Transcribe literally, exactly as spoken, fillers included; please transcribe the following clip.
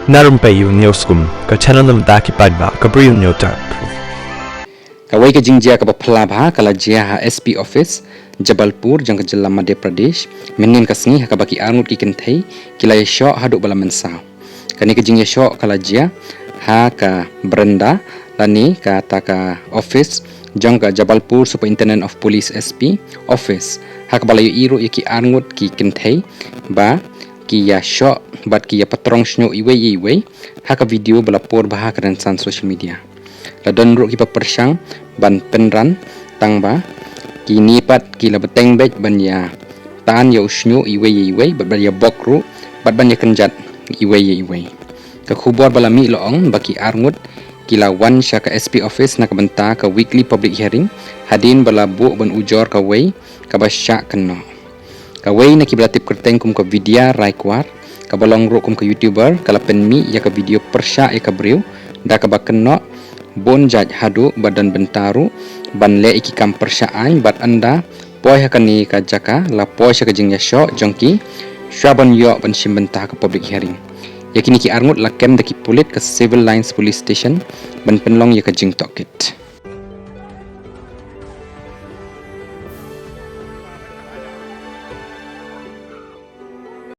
Na Rympei U News Kum, ka channel na bynta ki paidbah ka Bri U News Tap. Kawei ka jingjia kaba phylla bha ka la jia ha S P office Jabalpur jong ka jylla Madhya Pradesh mynhynnin ka sngi ha kaba ki arngut ki kynthei ki la ïashoh haduh ba la mynsaw. Kane ka jingïashoh ka la jia ha ka brenda lane kata ka office jong ka Jabalpur Superintendent of Police, S P, office, ha kaba la ïohi ruh ïa ki arngut ki kynthei ba ki ïashoh bad ki ïapatrong shñiuh iwei ïa iwei ha ka video ba la por bha ha ka rynsan social media. La don ruh kiba pyrshang ban pynran tang ba kine pat ki la bteng beit ban ïatan ïa u shñiuh iwei ïa iwei bad ban ïabok ruh bad ban ïakynjat iwei ïa iwei. Ka khubor ba la mih la ong ba ki arngut ki la wan sha ka S P office na ka bynta ka weekly public hearing hadien ba la buh ban ujor kawei kaba shah kynnoh. Kawei na kiba la tip kyrteng kum ka Vidya Raikwar, kaba long ruh kum ka YouTuber, ka la pynmih ïa ka video pyrshah ïa ka briew da kaba kynnoh bun jait haduh ba don bynta ruh ban leh ïa ki kam pyrshah aiñ bad ynda poi ha kane ka jaka la poi sha ka jingïashoh jong ki shuwa ban ïoh ban shim bynta ha ka public hearing. Ïa kine ki arngut la kem da ki pulit ka Civil Lines Police Station ban pynlong ïa ka jingtohkit.